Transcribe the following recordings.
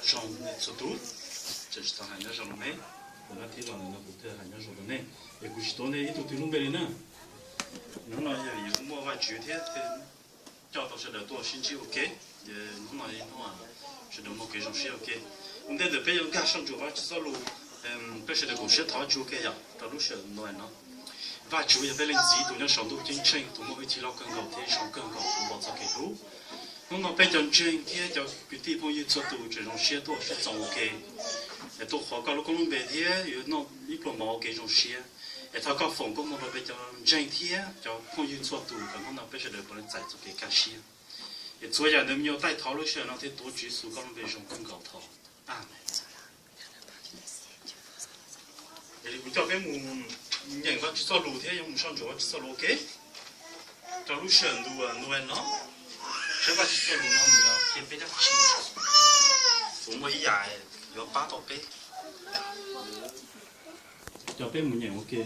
Zoo nej txhua tus, tseem tsis tau hais nyob zoo rau nej, kuv nab thib los ntawm no kuv thiaj hais nyob zoo rau nej, es kuv tsis tuav nej ib tug twg lub npe li na. Hnub no yog vim kuv muaj Vajtswv thiab thiaj coj tau sawv daws tuaj sib ntsib ua ke. Ces hnub no hnub sawv daws muaj kev zoo siab ua ke. Ua ntej ntawd peb yuav nkag soj ntsuam Vajtswv txoj lus, peb sawv daws koom siab thov Vajtswv ua ke yom rau lub sij hawm no no. Vajtswv yog peb Leej Txiv tus nyob saum ntuj ceeb tsheej, tus muaj hwj chim loj kawg nkaus thiab zoo kawg nkaus tus npau txog kev hlub. Hnub no peb cov ntseeg thiab cov kwv tij phooj ywg txhua tus tseem zoo siab tuaj sib txoos ua ke, es tuaj qhuas koj lub koob lub npe thiab yuav noj ib pluag mov ua kev zoo siab. Es thov koj foom koob hmoov rau peb cov ntseeg thiab cov phooj ywg txhua tus kom hnub no peb sawv daws puav leej txais txoj kev kaj siab. Es txhua yam ntawd me nyuam taij thov lub sij hawm no thiab tuav Tswv Yexus koj lub npe zoo kawg nkaus thov. Amees. Yog li kuv coj peb mus nyeem Vajtswv txoj lus thiab yuav mus soj ntsuam Vajtswv txoj lus ua ke rau lub sij hawm ntu ntu no. Saib Vajtswv txoj lus no nws qhia peb dab tsi, puas muaj ib yam yuav pab tau peb. Coj peb mus nyeem ua ke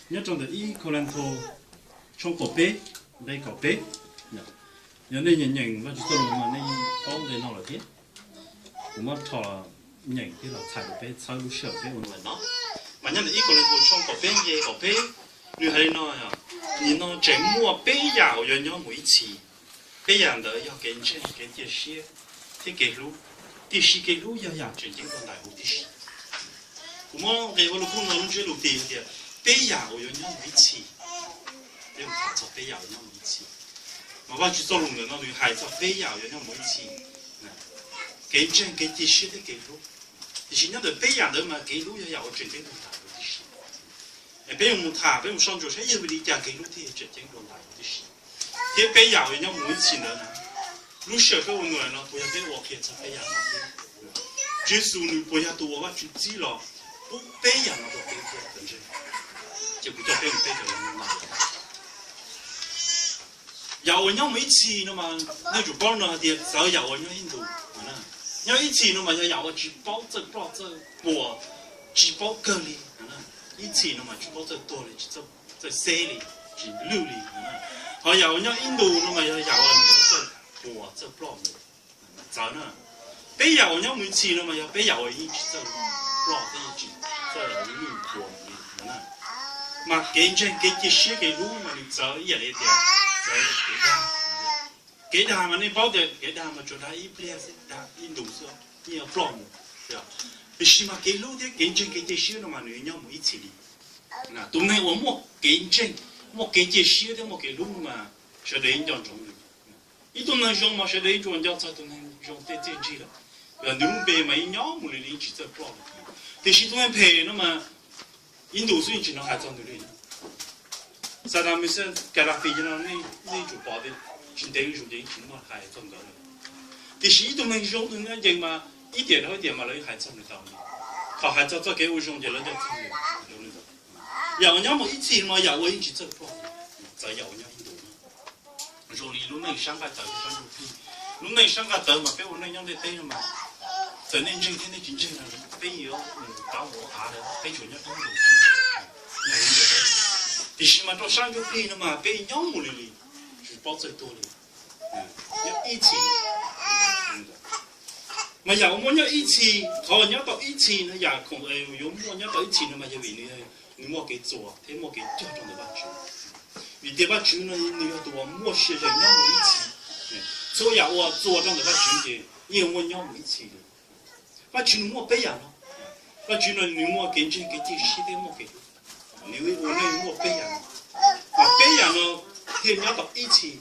nyob rau ntawm ib Kauleethaus tshooj kaum peb, nqe kaum peb. Yog nej nyeem nyeem Vajtswv txoj lus no nej paub nqe no lawm thiab. Kuv muab rho nyeem thiab los txhais rau peb txhawb lub sij hawm peb ua no. Mas nyob ntawm ib Kauleethaus tshooj kaum peb nqe kaum peb, nws hais li no: Nim no tseem muaj peb yam uas yuav nyob mus ib txhis. Peb yam ntawd yog kev ntseeg, kev cia siab thiab kev hlub. Tiam sis kev hlub yog yam tseem ceeb dua ntais huv tib si. Kuv muab nqe Vaj Lug Kub no lub ntsiab lus tis tias peb yam uas yuav nyob mus ib txhis. Peb tham txog peb yam uas nyob mus ib txhis, mas Vajtswv txoj lus ntawm no nws hais txog peb yam uas yuav nyob mus ib txhis: kev ntseeg, kev cia siab thiab kev hlub. Tiam sis nyob ntawm peb yam ntawd mas kev hlub yog yam uas tseem ceeb dua ntais huv tib si. Es peb yuav mus tham, peb mus soj ntsuam saib yog vim li cas kev hlub thiaj tseem ceeb dua ntais huv tib si. Thiab peb yam uas nyob mus ib txhis ntawd na, lub sij hawm peb ua ntu no puas yog peb ua qhia txog peb yam no thiab? Tswv Yexus nws puas yog tus uas Vajtswv txib los pub peb yam no rau peb thiab cov ntseeg? Ces kuv coj peb mus peb cov no. Yam uas nyob mus ib txhis no mas nej tsum paub no hais tias txawv yam uas nyob ib ntus. Nyob ib txhis no mas yog yam uas tsis paub txawj ploj txawj puas, tsis paub kawg li. Ib txhis no mas tsis paub txawj tuag li, tsis txawj xeb li, tsis lwj li. Ho yam uas nyob ib ntus no mas yog yam uas nws txawj puas txawj ploj mus. Txawv na. Peb yam uas nyob mus ib txhis no mas yog peb yam uas yeej tsis txawj ploj thiab yeej tsis txawj lwj puas li no na. Mas kev ntseeg, kev cia siab, kev hlub mas nws txawv ib yam li tias txawv kev dag. Kev dag mas nej paub tias kev dag mas tsuas dag ib pliag xwb, dag ib ntus xwb yeej yuav ploj mus. Tiam sis mas kev hlub thiab kev ntseeg, kev cia siab no mas nws nyob mus ib txhis li. Tus neeg uas muaj kev ntseeg, muaj kev cia siab thiab muaj kev hlub mas sawv daws yeej nco ntsoov nws. Ib tug neeg zoo mas sawv daws yeej tsuas nco txog tus neeg zoo tej txiaj ntsig lawm, yog nws lub npe mas yeej nyob mus li li tsis txawj ploj li. Tiam sis tus neeg phem no mas ib ntus xwb yeej tsis hnov hais txog nws li. Xatas, Mexas, Kalafis no nej tsum pom tias tsis ntev lub zoo ces yeej tsis muaj hais txog nkawd li. Tiam sis ib tug neeg zoo, tus neeg nyob ncees mas ib tiam dhau ib tiam mas lawv yeej hais txog nws tau li. Thaum hais txog txoj kev ua zoo ces lawv nco txog nws zoo li ntawd. Yam uas nyob mus ib txhis mas yam uas yeej tsis txawj ploj, txawv yam uas nyob ib ntus. Zoo li lub neej sab nqaij tawv thiab sab ntsuj plig. Lub neej sab nqaij tawv mas peb ua neej nyob ntiaj teb no mas txawm nej ntseeg thiab nej tsis ntseeg no peb yuav mus tav mus av lawm, peb tsuas nyob ib ntus xwb. Tiam sis mas rau sab ntsuj plig no mas peb nyob mus li li, tsis paub txawj tuag li. Nyob ib txhis mas yam uas muaj nyob ib txhis, qhov nyob tau ib txhis no, yam khoom yuav muaj nyob tau ib txhis no mas yog vim nws muaj kev txuas thiab muaj kev cog rau ntawm Vajtswv. Vim tias Vajtswv no nws yog tus uas muaj sia ze nyob mus ib txhis. Txhua yam uas txuas rau ntawm Vajtswv ces yeej muaj nyob mus ib txhis li. Vajtswv nws muaj peb yam no. Vajtswv no nws muaj kev ntseeg, kev cia siab thiab muaj kev hlub. Nws ua neej muaj peb yam no, mas peb yam no thiaj nyob tau ib txhis.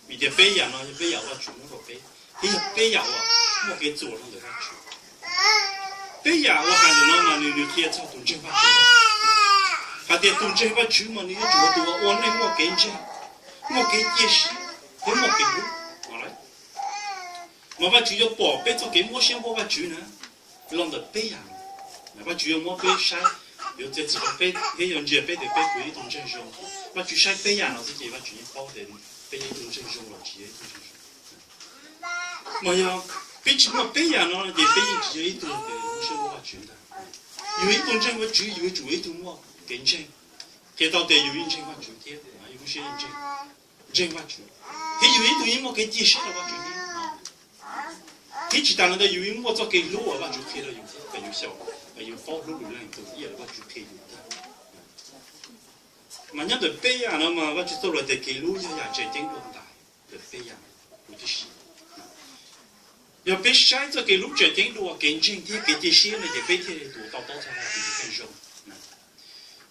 Vim tias peb yam no yog peb yam uas Vajtswv muab rau peb, thiab yog peb yam uas muaj kev txuas rau ntawm Vajtswv. Peb yam uas hais ntawm no mas nws nws qhia txog tus ntseeg Vajtswv hais tias tus ntseeg Vajtswv mas nws yuav tsum ua tus uas ua neej muaj kev ntseeg, muaj kev cia siab thiab muaj kev hlub. Mas Vajtswv yuav pom peb txoj kev muab siab npuab Vajtswv na los ntawm peb yam no. Vajtswv yuav muab peb saib, yuav txiav txim rau peb thiab yuav ntsia peb tias peb puas yog ib tug ntseeg zoo. Vajtswv saib peb yam no xwb ces Vajtswv yeej paub tias peb yog ib tug ntseeg zoo los tsis yog ib tug ntseeg zoo. Mas yog peb tsis muaj peb yam no ces peb yeej tsis yog ib tug uas muab siab npuab Vajtswv ntag. Yus ib tug ntseeg Vajtswv yus yuav tsum ua ib tug muaj kev ntseeg, qhia tau tias yus yeej ntseeg Vajtswv thiab yus muaj siab yeej ntseeg. ntseeg Vajtswv, thiab yus ib tug yeej muaj kev cia siab rau Vajtswv thiab. Thiab tsis tas li ntawd yus yeej muaj txoj kev hlub uas Vajtswv qhia rau yus thiab kom yus xyaum, kom yus paub hlub lwm leej tus ib yam li Vajtswv qhia yus ntag. Mas nyob ntawm peb yam no mas Vajtswv txoj lus tias kev hlub yog yam tseem ceeb dua ntais ntawm peb yam huv tib si. Yog peb saib txoj kev hlub tseem ceeb dua kev ntseeg thiab kev cia siab no ces peb thiaj li tus to taub txog Vajtswv tus kheej zoo.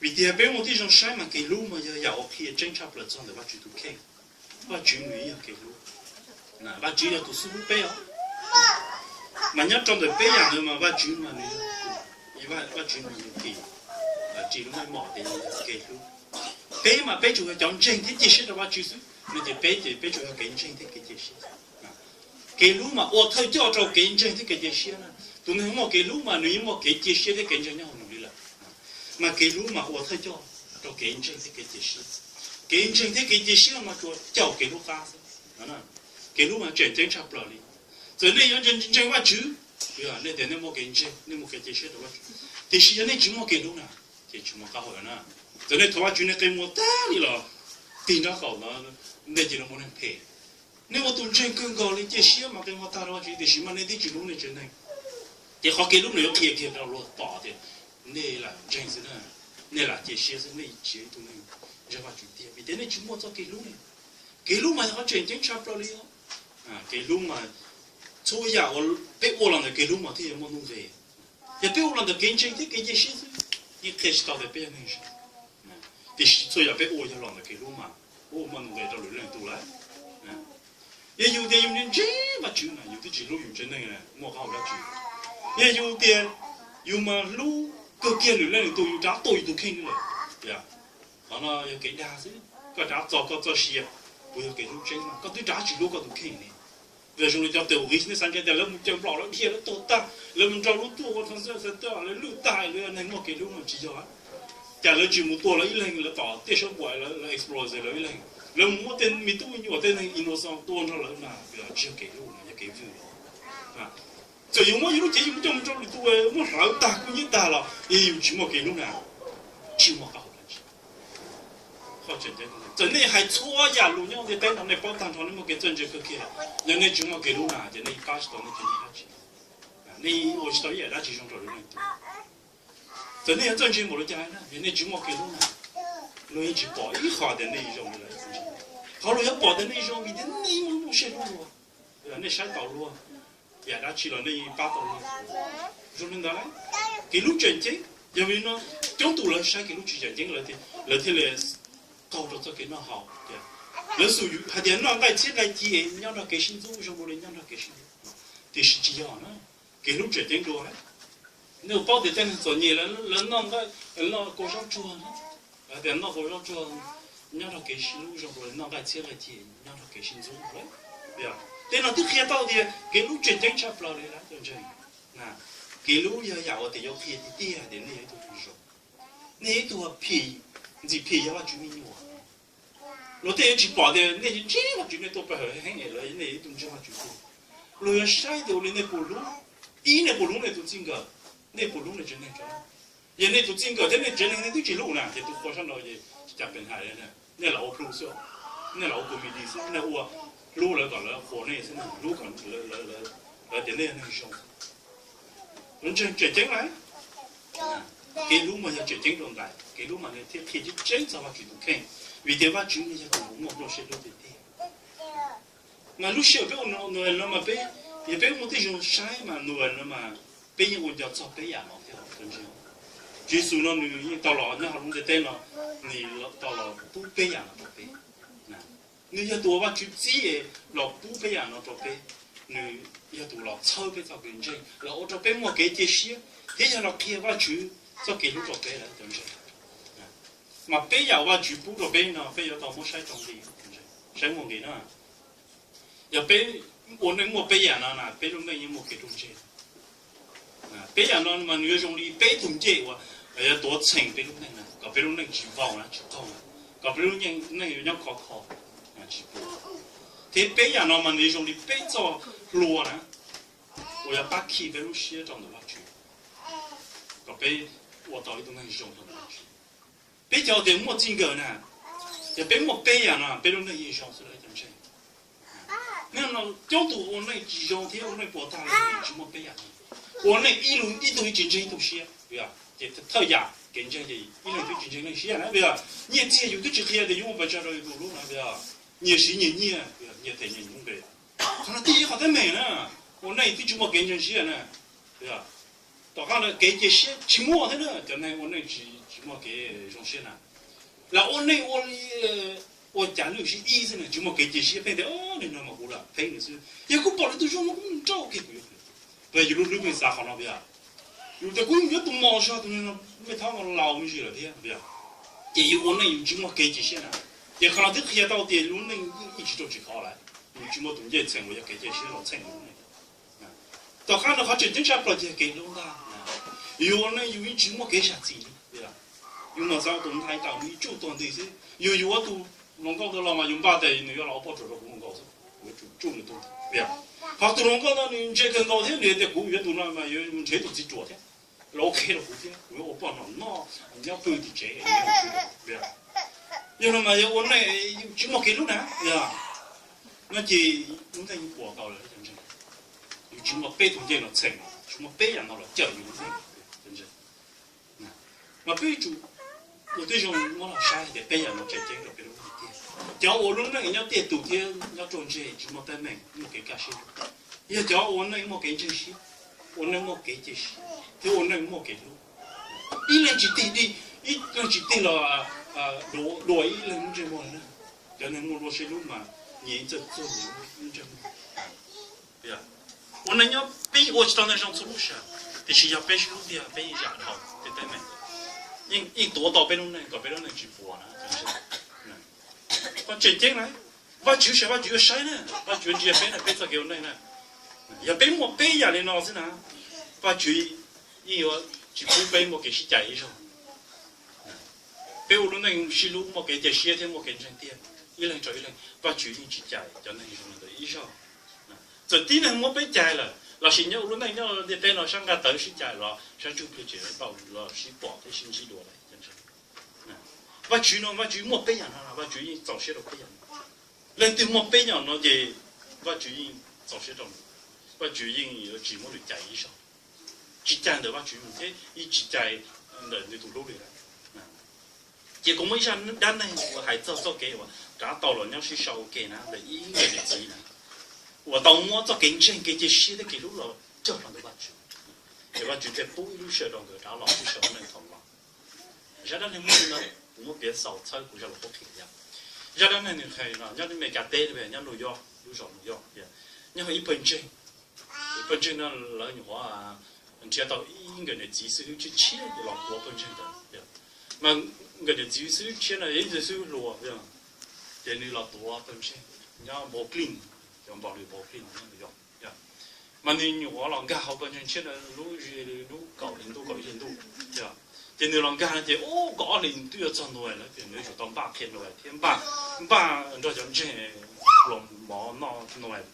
Vim tias peb muaj tib zoo saib mas kev hlub mas yog yam uas qhia tseeb tshaj plaws txog ntawm Vajtswv tus kheej. Vajtswv nws yog kev hlub, Vajtswv yog tus xub hlub peb os. Mas nyob rau ntawm peb yam ntawd mas Vajtswv mas nws, Vajtswv mas nws tim ris lub meej mom tias yog kev hlub. Peb mas peb tsuas yog cov ntseeg thiab cia siab rau Vajtswv xwb no ces peb ces peb tsuas yog kev ntseeg thiab kev cia siab. Kev hlub mas ua thawj coj rau kev ntseeg thiab kev cia siab na. Tus neeg muaj kev hlub mas nws yeej muaj kev cia siab thiab kev ntseeg nyob hauv nws li lawm. Mas kev hlub mas ua thawj coj rau kev ntseeg thiab kev cia siab. Kev ntseeg thiab kev cia siab mas tsuas caum kev hlub qab xwb. Kev hlub mas tseem ceeb tshaj plaws li. Txawm nej yuav ntseeg Vajtswv, nej tias nej muaj kev ntseeg, nej muaj kev cia siab rau Vajtswv, tiam sis yog nej tsis muaj kev hlub na, ces tsis muaj qab hau na. Txawm nej thov Vajtswv nej qe muag tag li los, tig nraub qaum ntawd nej cia li muaj neeg phem. Nej ua tus ntseeg kawg nkaus li, cia siab mas qe muag tag rau Vajtswv, tiam sis mas nej twb tsis hlub nej tsev neeg, ces qhov kev hlub no yuav qhia kiag rau luag pom tias nej lam ntseeg xwb na, nej lam cia siab xwb, nej tsis yog ib tug neeg ntseeg Vajtswv tiag, vim tias nej tsis muaj txoj kev hlub ne. Kev hlub mas yog qhov tseem ceeb tshaj plaws li os. Kev hlub mas txhua yam uas peb ua los ntawm kev hlub mas thiaj yuav muaj nuj nqis. Yog peb ua los ntawm kev ntseeg thiab kev cia siab xwb, yeej qhia tsis tau tias peb yog neeg zoo. Tiam sis txhua yam peb ua yog los ntawm kev hlub mas, ua muaj nuj nqis rau lwm leej tus lawm. Yog yus tias yus ntseeg Vajtswv na, yus twb tsis hlub yus tsev neeg, muaj qab hau dab tsi? Yog yus tias yus mas hlub kawg kiag lwm leej lwm tus, yus rov tuaj yus tus kheej li lawm. Qhov no yog kev dag xwb, koj rov txog koj txoj sia, puas yog kev hlub tseeb mas? Koj twb rov tsis hlub koj tus kheej li. Yog zoo li cov terrorist, nej xav ntshai tias lawv mus caw nplom lawv dhia lawv tuag tag, lawv mus nrog lub tuaj ua transit center lawv lwj tag, lawv yog neeg muaj kev hlub no? Tsis yog. Cas lawv tsis mus tua lawv ib leeg, lawv tom tej suab npuas lawv explore lawv ib leeg, lawv mus muab tej me tub me nyuam tej neeg innocent tua nrog lawv mas tsis yog kev hlub no, yog kev vwm. Txawm yus muab yus lub cev yus muab coj mus rau lwm tus muab hlawv tag kub hnyiab tag los yog yus tsis muaj kev hlub na, tsis muaj qab hau dab tsi. Txawm nej hais txhua yam lus nyob ntiaj teb no nej paub tag nrho nej muaj kev txawj ntse kawg kiag los yog nej tsis muaj kev hlub na ces nej pab tsis tau nej tsev neeg dab tsi, nej ua tsis tau ib yam dab tsi zoo rau lwm leej tus. Txawm nej yog txawj ntse npaum li cas na, yog nej tsis muaj kev hlub na, luag yeej tsis pom ib qho tias nej zoo li lawm. Qhov luag yuav pom tias nej zoo vim tias nej muaj lub siab hlub luag, nej saib taus luag, yam dab tsi los nej yeej pab tau luag. Zoo li ntawd, kev hlub tseem ceeb. Yog li no, coob tus lawv saib kev hlub tsis tseem ceeb, lawv thiaj li qaug rau txoj kev noj haus. Lawv xum hais tias noj nqaij txhiab nqaij ci nyob nrog kev sib ntxub zoo li nyob nrog kev sib hlub, tiam sis tsis yog na. Kev hlub tseem ceeb dua. Nej puas paub tias tej neeg txom nyem lawv noj nqaij, noj kaus zaub tsuag, tias noj kaus zaub tsuag nyob nrog kev sib hlub zoo li noj nqaij txhiab nqaij ci nyob nrog kev sib ntxub. Tej no twb qhia tau tias kev hlub tseem ceeb tshaj plaws li lawm cov ntseeg. Kev hlub yog yam uas tias yuav qhia tiag tiag tias nej yog ib tug zoo, nej yog ib tug phim, ntxim phim yog Vajtswv me nyuam. Luag tej yuav tsis pom tias nej ntsib Vajtswv, nej tuaj pab hawm heev lawm, nej yog ib tug ntseeg Vajtswv tiag. Luag yuav saib tias ua li nej puas hlub, ib nej puas hlub nej tus txij nkawm, nej puas hlub nej tsev neeg tso. Yog nej tus txij nkawm thiab nej tsev neeg nej twb tsis hlub na ces tus qhua sab nraud ces tsis cas pes hais li. Nej lam ua plhu xwb, nej lam ua comedy xwb, nej ua hlub lawv kom lawv qhuas nej xwb, hlub kom lawv tias nej yog neeg zoo. Ntseeg tseem ceeb lawm. Kev hlub mas yog tseem ceeb dua ntais, kev hlub mas nws thiaj qhia tseeb tseeb txog Vajtswv tus kheej, vim tias Vajtswv nws yog tus uas muaj nplooj siab hlub tiag tiag. Mas lub sij hawm peb ua no mas peb, yog peb muaj tib zoo saib mas nws no mas peb yeej ua nco txog peb yam no thiab os. Tswv Yexus no nws yeej tau los nyob hauv lub ntiaj teb no, nws tau los pub peb yam no rau peb. Nws yog tus uas Vajtswv txib los pub peb yam no rau peb. Nws yog tus los txhawb peb txoj kev ntseeg, los ua rau peb muaj kev cia siab, thiab yog los qhia Vajtswv txoj kev hlub rau peb lawm cov ntseeg. Mas peb yam uas Vajtswv pub rau peb no peb yuav tau muab saib rau nqi, saib muaj nqi na. Yog peb ua neej muaj peb yam no na peb lub neej yeej muaj kev ruaj ntseg. Peb yam no mas nws yuav zoo li peb tug ncej uas yuav tuav txheem peb lub neej na, kom peb lub neej tsis vau na, tsis qaug na, kom peb lub neej yuav nyob khov kho, tsis puas. Thiab peb yam no mas nws yuav zoo li peb txoj hlua na, uas yuav pab khi peb lub siab rau ntawm Vajtswv, kom peb ua tau ib tug neeg zoo rau ntawm Vajtswv. Peb cov tias muaj txij nkawm na, Yog peb muaj peb yam no peb lub neej yeej zoo xwb lawm cov ntseeg. Nim no coob tus ua neej tsis zoo thiab ua neej puas tag li, tsis muaj peb yam no. Ua neej ib leeg ib tug tsis ntseeg ib tug siab, ces thawj yam kev ntseeg ces ib leeg twb tsis ntseeg leej siab na. Nyiaj txiag yus twb tsis qhia tias yuav muaj pes tsawg rau yus tus hlub na, nyias siv nyias nyiaj, nyias them nyias nyob npe. Qhov no twb yog qhov teeb meem na, ua neej twb tsis muaj kev ntseeg siab na. Tom qab no kev cia siab tsis muaj thiab na, cov neeg ua neej tsis muaj kev zoo siab na. Lawv ua neej ua li, ua cas lwj sib ib xwb na, tsis muaj kev cia siab, pheej tias nim no mas kuv lam pheej nws xwb, yog kuv pom lwm tus zoo no kuv mus nrauj kiag kuv yuav. Yus lub hlwb yeej xav qhov no tiag. Yus tias kuv mus yuav tus mos zog tus no, mej thaub no laus me ntsis lawm thiab tiag. Ces yus ua neej yus tsis muaj kev cia siab na. Ces qhov no twb qhia tau tias lub neej yeej ib tsis rau tsis khov lawm, yus tsis muaj tus ncej txheem uas yog kev cia siab los txheem yus lub neej. Tom qab no qhov tseem ceeb tshaj plaws ces kev hlub ntag. Yus ua neej yus yeej tsis muaj kev zam txim li. Yus mas xav ua tus ntxhais tau mus ib tsuj tuag nti xwb, yus yuav tus hluas nkauj ntawd los mas yus npaj tias nws yuav los ua poj ruam rau kuv hluas nkauj xwb, kuv yuav tsum tsuj nws tuag tiag. Ho tus hluas nkauj no nws ntse kawg nkaus thiab nws tias kuv yuav tus no mas yuav mus nrhiav tus txiv ruam thiab, los ua qhev rau kuv thiab, kuv yuav ua poj nom noj nyob pw tim tsev. Yog no mas yog ua neej tsis muaj kev hlub na, yog no ces lub neej yeej puas tau lawm cov ntseeg. Yus tsis muaj peb tus ncej los txheem, tsis muaj peb yam no los cawm yus lub neej. Mas peb yuav tsum ua tib zoo muab los saib tias peb yam no tseem ceeb rau peb lub neej tiag. Cov ua lub neej nyob tiaj tus thiab nyob ruaj ntseg tsis muaj teeb meem muaj kev kaj siab, yog cov ua neej muaj kev ntseeg siab, ua neej muaj kev cia siab thiab ua neej muaj kev hlub. Ib leeg tsis tig dib, ib leeg tsis tig los dua ib leeg lub ntsej muag na. Cov neeg muaj dua siab hlub mas nyias txawj txuag nyias lub ntsej muag. Ua neej nyob peb ua tsis tau neeg zoo txhua lub sij hawm, tiam sis yog peb sib hlub tiag peb yeej zam dhau tej teeb meem, yeej tuav tau peb lub neej kom peb lub neej tsis puas na. Qhov tseem ceeb na, Vajtswv sav Vajtswv yuav saib na, Vajtswv yuav ntsia peb na, peb txoj kev ua neej na. Yog peb muaj peb yam li no xwb na, Vajtswv yeej yuav tsis pub peb muaj kev sib cais ib zaug. Peb ua lub neej sib hlub muaj kev cia siab thiab muaj kev ntseeg tiag ib leeg rau ib leeg, Vajtswv yeej tsis cais cov neeg zoo li ntawd ib zaug. Txawm tib neeg muab peb cais lawm los sis nyob ua lub neej nyob ntiaj teb no sab nqaj tawv sib cais los sab ntsuj plig tseem tau los sib pom thiab sib ntsib dua lawm. Vajtswv no Vajtswv muaj peb yam no, Vajtswv yeej txaus siab rau peb yam no. Leej twg muaj peb yam no ces Vajtswv yeej txaus siab rau nws, Vajtswv yeej yuav tsis muab nws cais ib zaug. Tsis cais ntawm Vajtswv mus thiab yeej tsis cais ntawm nws tus hlub li lawm. Ces kuv muaj ib zaj dab neeg uas hais txog txoj kev uas rov qab tau los nyob sib sau ua ke na, ntawm ib nkawm niam txiv na, uas tau muab txoj kev ntseeg kev cia siab thiab kev hlub los cog rau ntawm Vajtswv. Ces Vajtswv thiaj pub ib lub sij hawm rau nkawd rov los sib sau ua neej thaum no. Zaj dab neeg muaj li no, kuv muab piav xaus txhawb kuv zaj lus qhuab qhia thiab. Zaj dab neeg nws hais no nyob Meskas teb, nyob New York, lub zos New York, nyob ib pawg ntseeg. Pawg ntseeg no lawv nyuam qhuav nrhiav tau ib nkawm niam txiv xib hwb tshiab tshiab los tuav pawg ntseeg ntawd. Mas nkawm niam txiv xib hwb tshiab no yog ib tug xib hwb hluas, ces nws los tuav pawg ntseeg nyob Brooklyn, cov npaus li Brooklyn nyob New York. Mas nws nyuam qhuav los nkag hauv pawg ntseeg tshiab no lub, lub kaum hli ntuj kaum ib hli ntuj. Ces nws los nkag no ces ub kaum ob hlis twb yuav txog Noel lawm, ces nws yuav tsum tau npaj qhia Noel thiab npaj, npaj nrog cov ntseeg hluas mov noj Noel.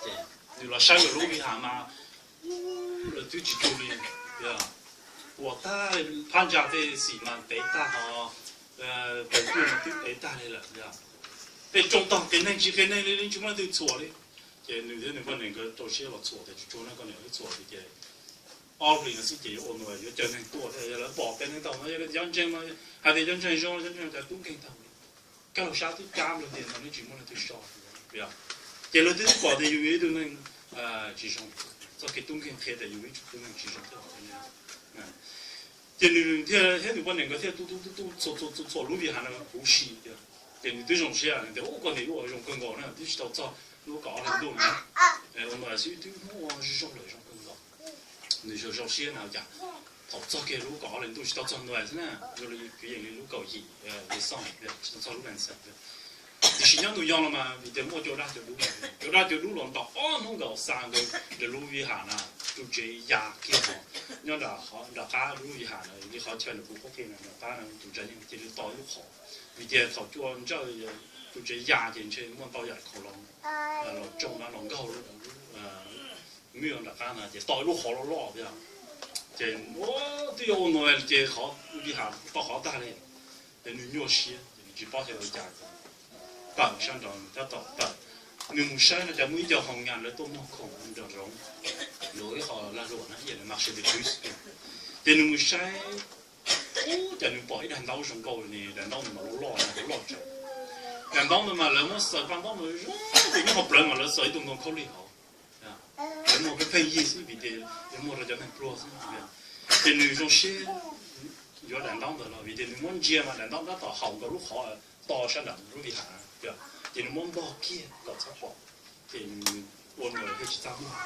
Ces nws los saib lawv lub vij has mas lawv twb tsis tu li, puas tag, phab ntsa tej xim mas tev tag ho, pawg tuj mas twb tev tag li lawm. Tej rooj tog qias neeg tsis qias neeg li, tsis muaj leej twg txhuam li. Ces nws thiab nws poj niam nkawd rau siab los txhuam tias tsuag tsuag no koj niam wb txhuam tias ces ob hlis no xwb ces yuav ua Noel, yuav caw neeg tuaj thiab. Yog lawv pom qias neeg tau no yog cov ntseeg mas hais tias cov ntseeg zoo, cov ntseeg cov tub nkeeg tau li. Kaj laug sab twb cab lawm tias no neb tsis muaj leej twg so. Ces lawv twb pom tias yus yog ib tug neeg tsis zoo, txoj kev tub nkeeg qhia tias yus ib tug neeg tsis zoo thiab. Ces nws thiaj thiab nws poj niam nkawd thiaj tu tu tu tu txhuam txhuam txhuam lub vij has no huv si tias, ces nws twb zoo siab tias ub koj niam ua zoo kawg nkaus na, twb tsis tau txog lub kaum ob hlis ntuj na, ua Noel xwb twb muaj zoo lawm zoo kawg nkaus. Nws zoo zoo siab na cas thaum txog kiag lub kaum ob hlis ntuj tsis tau txog Noel xwb na, zoo li kwv yees li lub kaum yim li xoj tsis tau txog lub Venus. Tiam sis nyob New York no mas vim tias muaj cua daj cua dub, cua daj cua dub los ntaus ob hnub nkaus xa nkawd lub vij has na, tus tsev ya kiag nyob nram qab lub vij has na, li qhov chaw nws kuv qhuab qhia nram qab na, tus tsev yeej cia li to ib lub qhov, vim tias thaum cua ntsawj tus tsev ya ces ntshe muaj ntau yam khaus los, los tsoo na los nkaug lub, lub mil nram qab na ces to ib lub qhov loj loj thiab. Ces twb yuav ua Noel ces qhov vij has to qhov tag li, ces nws nyuaj siab ces nws tsis paub xyov ua cas, tawm sab nraud tab tom tawm. Nws mus saib no cas muaj ib co hoo nyas lawv tuaj muag khoom nram zoov, luag ib qho lag luam na, ib yam li Marché des Puces. Ces nws mus saib, ub, cas nws pom ib daim ntaub zoo nkauj li, daim ntaub ntawd mas loj loj, loj tshaj. Daim ntaub ntawd mas lawv muab xaws paj ntaub mas zoo, ces nyob hauv plawv mas lawv xaws ib tug ntoo khaub lig hauv. Lawv muag pheej pheej yig xwb vim tias lawv muag rau cov neeg pluag xwb. Ces nws zoo siab yuav daim ntaub ntawd los vim tias nws muab ntsia mas daim ntaub tab tom haum nkaus lub qhov to sab nram lub vij hav, ces nws muab npog kiag kom txhob pom, ces nws ua nws thiaj tsis txaj muag.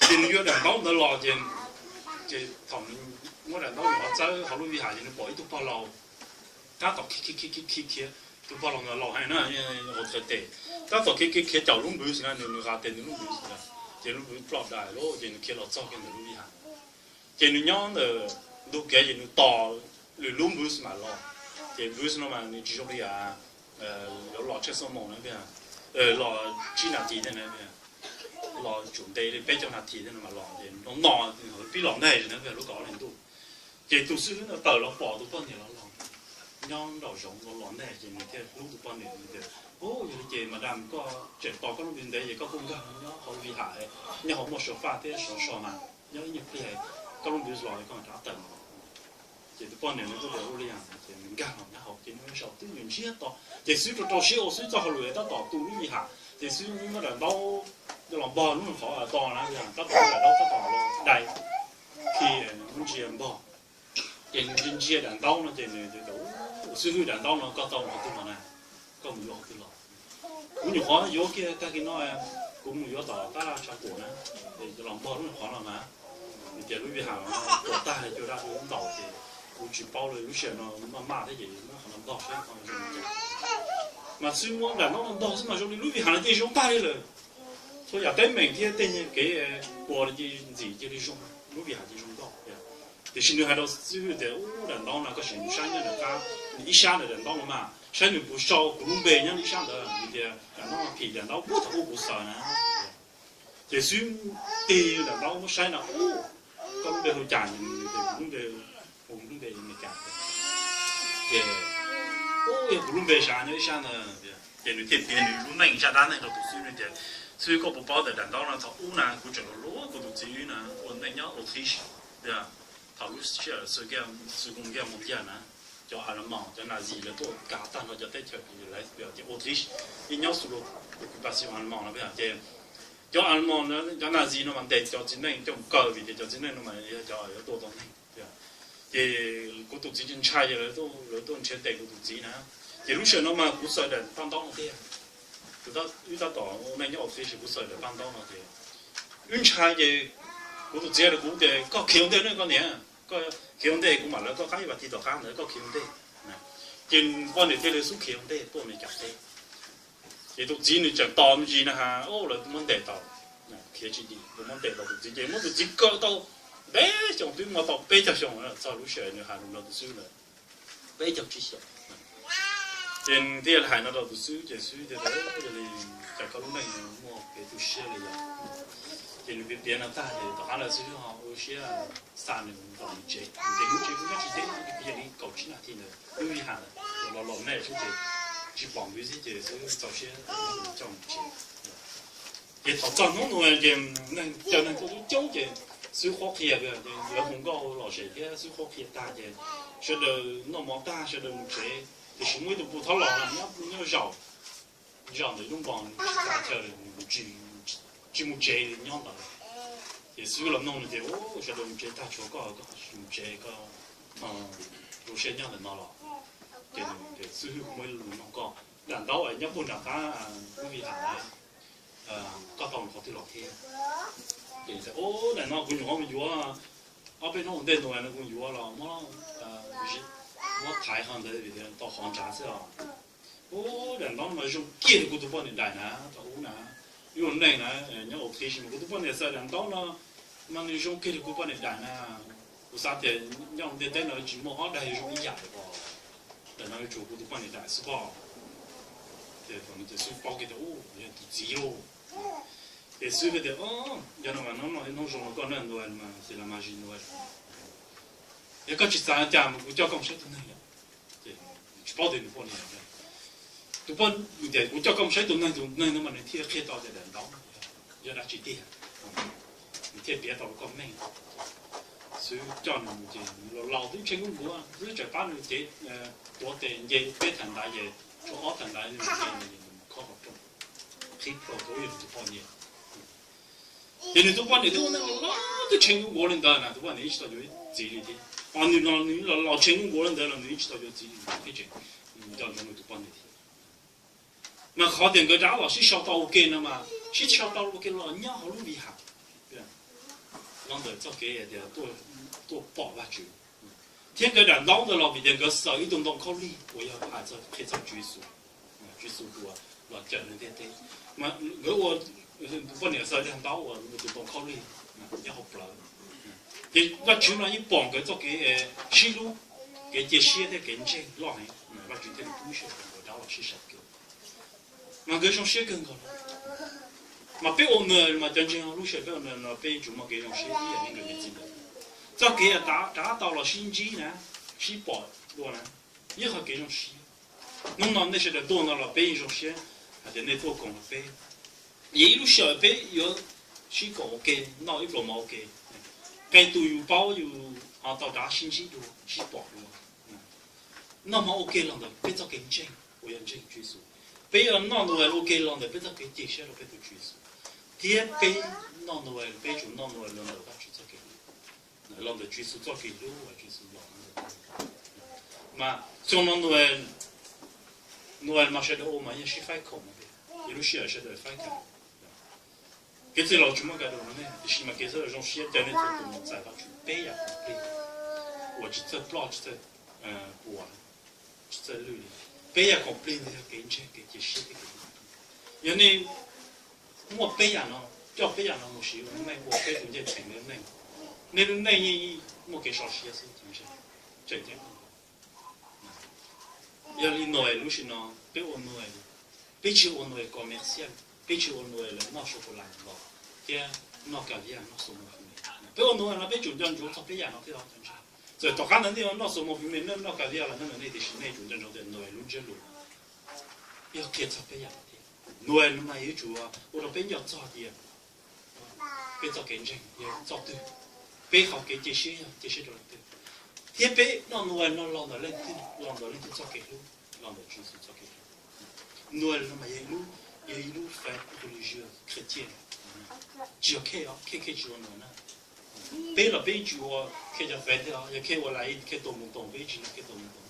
Ces nws yuav daim ntaub ntawd los ces, ces thaum nws muab daim ntaub ntawd txawb hauv lub vij hav ces nws pom ib tug pog laus tab tom khiav khiav khiav khiav khiav, tus pog laus ntawd laus heev na, retraité, tab tom khiav khiav khiav caum lub npwv xwb na, nws nws qa tes nws lub npwv xwb na, ces lub npwv ploj dais lawm ces nws khiav los txog kiag ntawm lub vij hav. Ces nws nyob ntawm ntug kev ces nws tos lwm lub npwv xwb mam los. Ces npwv xwb no mas nws tsis zoo li a, yuav los tsheej xoo moos na, los tsib nas this thiab na, los tsum ntev li peb caug nas this thiab no mam los, ces no no pib los ntag na, lub kaum ob hlis ntuj. Ces tus xib hwb no tawm los pom tus poj niam los los nyob nraum zoov los los ntag, ces nws thiaj hlub tus poj niam tias, Ub, yog li ces madam, koj tseem tos koj lub npwv ntev ces koj kuj nkag nyob hauv vij hav, nyob hauv muaj sofá thiab sov so mas, nyob ib nyuag pliag koj lub npwv los koj mam rov tawm. Ces tus poj niam nws kuj tias ua li, ces nws nkag los nyob hauv, ces nws saum twb nws ntsiag to, ces xib hwb rau rau siab ua xib hwb txoj hauj lwm tab tom tu lub vij hav, ces xib hwb muab daim ntaub los npog lub qhov to na, tab tom muab daim ntaub tab tom los dai khi muab ntsia npog. Ces nws ntsia ntsia daim ntaub no ces nws tias, Xib hwb, daim ntaub no koj tau mus qhov twg los na? Koj mus yuav qhov twg los? Kuv nyuam qhuav yuav kiag tag kis no, kuv mus yuav tom tab laj tshav kuam na, es los npog lub qhov no mas, vim tias lub vij hav no kuam tag cua daj rau lub ntaus ces kuv tsis paub li, lub sij hawm no maj maj thiab ces muab qhov no npog saib zoo li cas. Mas xib hwb muab daim ntaub no npog xwb mas zoo li lub vij hav no cia li zoo tag li lawm. Txhua yam teeb meem thiab tej kev kua cia li ntxim cia li zoo, lub vij hav cia li zoo nkauj. Tiam sis nws hais rau xib hwb tias, Ub, daim ntaub no koj sim mus saib nyob ntawm qab, ib sab ntawm daim ntaub no mas, saib nws puas sau kuv lub npe nyob ib sab ntawd, vim tias daim ntaub no phim daim ntaub puag thaum ub kuv xaws na. Ces xib hwb tig daim ntaub muab saib no, Ub, koj lub npe hu cas? Kuv lub npe, kuv lub npe Amelikas. Ces, Ub, yog kuv lub npe sav nyob ib sab ntawd. Ces nws thiaj piav nws lub neej zaj dab neeg rau tus xib hwb tias, Xib hwb, koj puas paub tias daim ntaub no thaum ub na kuv tseem hluas hluas, kuv tus txiv wb na ua neej nyob Autriche, thaum lub sij hawm Seconde Guerre mondiale na, cov Alamoos cov Nazi lawv tuaj kav tag nrho cov teb chaws, lawv tias Autriche yeej nyob sous l'occupation Alamoos no, ces cov Alamoos, cov Nazi no mas ntes cov txiv neej coj mus kaw vim tias cov txiv neej no mas yog cov yuav tua tau neeg. Ces kuv tus txiv ntshai ces lawv tuaj nrhiav tes kuv tus txiv na. Ces lub sij hawm no mas kuv xaws daim paj ntaub no tiag. Tus, wb tab tom ua neej nyob Australia, kuv xaws daim paj ntaub no ces wb ntshai ces kuv tus txiv hais rau kuv tias, Koj khiav ua ntej nawb koj niam, koj khiav ua ntej kuv mam lawv koj qab ib vas thiv tom qab ntawd, koj khiav ua ntej. Ces poj niam thiaj li xub khiav ua ntej tuaj Amelikas teb. Ces tus txiv nws tseem tos me ntsis na has, lawv muab ntes tau, khiav tsis dim, lawv muab ntes tau tus txiv ces muab tus txiv kaw tau peb xyoos, twb muaj tau peb caug xyoo txog lub sij hawm nws hais lus nrog tus xib hwb ntawd, peb caug tsib xyoos. Ces nws thiaj li hais no rau tus xib hwb ces xib hwb thiaj tias, Yog li cas koj lub neej muaj kev tu siab li yom? Ces nws piav piav no tag ces tom qab ntawd xib hwb ho ua siab xa nws mus tom nws tsev, nws tsev, nws tsev kuj nyob tsis deb, yog li kaum tsib nas this ntawd lub vij hav ntawd los los nej xwb ces tsis pom nws xwb ces xib hwb txaus siab coj mus tsev. Ces thaum txog hnub nua ces neeg, cov neeg tuaj coob coob ces xib hwb qhuab qhia, ces lawv hu nkauj lom zem thiab xib hwb qhuab qhia tag ces sawv daws noj mov tag sawv daws mus tsev, tiam sis muaj ib tug puj thob los nyob zaum, zaum ntawm lub npoo tsis txav chaw li, tsis mus tsev li, nyob ntawd. Ces xib hwb los nug nws tias, Ub, sawv daws mus tsev tag tshuav koj, koj tsis mus tsev, koj zoo siab nyob ntawm no los? Ces xib hwb, kuv muaj ib lo lus nug koj, daim ntaub nyob puag nram qab lub vij hav na, koj tau mus qhov twg los thiab? Ces, Ub, daim no kuv nyuam qhuav mus yuav, ob peb hnub ua ntej ntua no kuv yuav los muab thaiv qhov ntawd vim tias tau qhov nrad xwb os. Ub, daim ntaub no mas zoo kiag li kuv tus poj niam daim na, thaum ub na, wb ua neej na, nyob Australia mas kuv tus poj niam xaws daim ntaub no mas nws zoo kiag li kuv poj niam daim na. Kuv xav tias nyob ntiaj teb no tsis muaj ob daim zoo ib yam li os. Daim no yuav tsum kuv tus poj niam daim xwb pob. Ces thaum no ces xib hwb paub kiag tias, Ub, yog tus txiv lauj. Ces xib hwb tias, Yog no mas hnub no ib hnub zoo rau koj na, ntua mas ces los mas zis ntua. Yog koj tsis xav cas mas kuv coj koj mus saib tus neeg yom. Ces tsis paub tias nws poj niam Tus poj tias kuv coj koj mus saib tus neeg, tus neeg no mas nws thiaj qhia tau tias daim ntaub yog dab tsi tiag, nws thiaj piav tau rau koj meej xwb. Coj nws mus ces nws los laus twb tshee nkuaj nkuav, twb tseem pab nws cev, tuav tes nce peb thav ntaiv ces tshuav ob thav ntaiv nws ces nws khob qhov rooj, qhib plhuav rau ub yog nws tus poj niam. Ces nws tus poj niam twb ua neej los twb tshee nkuaj nkuav li ntawd na, tus poj niam yeej tsis tau yuav txiv li thiab. Ho nws los nws los laus tshee nkuaj nkuav li ntawd los nws yeej tsis tau yuav txiv li, nws thiaj tseem nco ntsoov nws tus poj niam thiab. Mas qhov tias nkawd rov los sib sau tau ua ke no mas sib sau tau ua ke los nyob hauv lub vi has, los ntawm txoj kev tias tuaj pom Vajtswv. Thiab nkawd daim ntaub ntawd los vim tias nkawd xaws ib tug ntoo khaub lig uas yog hais txog qhia txog Tswv Yexus, Tswv Yexus tus uas los cawm neeg ntiaj teb. Mas nkawd ua, tus poj niam xaws daim ntaub uas tus ntoo khaub lig nyob hauv plawv. Ces Vajtswv no yeej pom nkawd txoj kev sib hlub, kev cia siab thiab kev ntseeg loj heev, Vajtswv thiaj li pub siab rau nkawd rov los sib sau kiag. Mas nkawd zoo siab kawg nkaus li. Mas peb ua nws mas cov ntseeg lub sij hawm peb ua nws no peb yuav tsum muaj kev zoo siab ib yam li nkawd niam txiv ntawd. Txoj kev rov tau los sib ntsib na, sib pom dua na, yeej qhov kev zoo siab. Hnub no nej sawv daws tuaj no los peb yeej zoo siab hais tias nej tuaj koom rau peb. Yog ib lub sij hawm peb yuav sib koom ua ke, noj ib pluas mov ua ke, qee tus yus paub yus ho tau rov sib ntsib dua sib pom dua. Noj mov ua ke los ntawm peb txoj kev ntseeg uas yog ntseeg Tswv Yexus. Peb yuav noj Noel ua ke los ntawm peb txoj kev cia siab rau peb tus Tswv Yexus. Thiab peb noj Noel, peb yuav tsum noj Noel los ntawm Vajtswv txoj kev hlub, los ntawm Tswv Yexus txoj kev hlub uas Tswv Yexus los ntawm. Mas xyoo no Noel, Noel mas sawv daws ua mas yog sib faib khoom, yog lub sij hawm sawv daws faib khoom. Kev txwj laus tsis muaj kab dua no ne, tiam sis mas kev txwj laus zoo siab caw nej txhua tus mus txais Vajtswv peb yam khoom plig uas tsis txawj ploj, tsis txawj puas, tsis txawj lwj li. Peb yam khoom plig ntawd yog kev ntseeg, kev cia siab thiab kev hlub. Yog nej muaj peb yam no, coj peb yam no mus siv ua neej ua peb tus ncej theem lub neej, nej lub neej yeej muaj kev sov siab xwb. Yog li Noel lub sij no, peb ua Noel, peb tsis ua Noel comercial, peb tsis ua Noel lawv noj sô cô la nkaus thiab noj caviar, noj xo mos pim me. Peb ua Noel no peb tsum nco ntsoov txog peb yam no thiab os. Txawm tom qab ntawd nej noj xo mos pim me, nej noj caviar los nyob ntawm nej, tiam sis nej tsum nco ntsoov tias Noel lub ntsiab lus yog qhia txog peb yam no thiab. Noel no mas yuav tsum ua rau peb nco txog tias peb txoj kev ntseeg yog txoj twg, peb qhov kev cia siab yog cia siab rau leej twg, thiab peb noj Noel no los ntawm leej twg, los ntawm leej twg txoj kev hlub, los ntawm Tswv Yexus txoj kev hlub. Noel no mas yog ib lub, yog ib lub fête religieuse chrétienne, tsis yog Kheej os, Kheej, Kheej tsis ua Noel na. Peb los peb tsis ua Kheej cov fête thiab os, yog Kheej ua lais Kheej tua mus toos, peb tsis ua Kheej tua mus toos.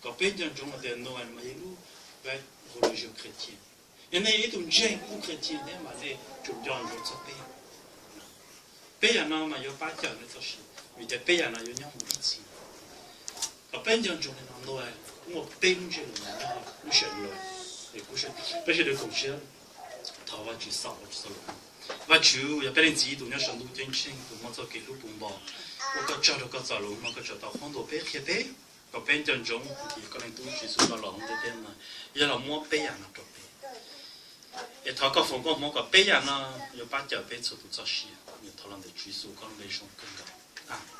Kom peb nco ntsoov tias Noel mas yog ib lub fête religieuse chrétienne. Yog nej yog ib tug ntseeg lub chrétien thiab mas nej tsum nco ntsoov txog peb yam no. Peb yam no mas yuav pab cawm nej txoj sia, vim tias peb yam no yuav nyob mus ib txhis. Kom peb nco ntsoov li no, Noel muaj peb lub ntsiab lus nyob lub sij hawm Noel. Peb sawv daws koom siab thov Vajtswv xaus Vajtswv txoj lus. Vajtswv, yog peb Leej Txiv tus nyob saum ntuj ceeb tsheej, tus muaj txoj kev hlub puv npo, ua koj tsaug rau koj txoj lus no koj tseem tau qhuab ntuas peb qhia peb kom peb nco ntsoov tias koj Leej Tub Tswv Yexus no los hauv ntiaj teb no yog los muab peb yam no rau peb. Es thov koj foom koob hmoov kom peb yam no yuav pab cawm peb txhua tus txoj sia. Nyuam qhuav los ntawm Tswv Yexus koj lub npe zoo kawg nkaus. Amees.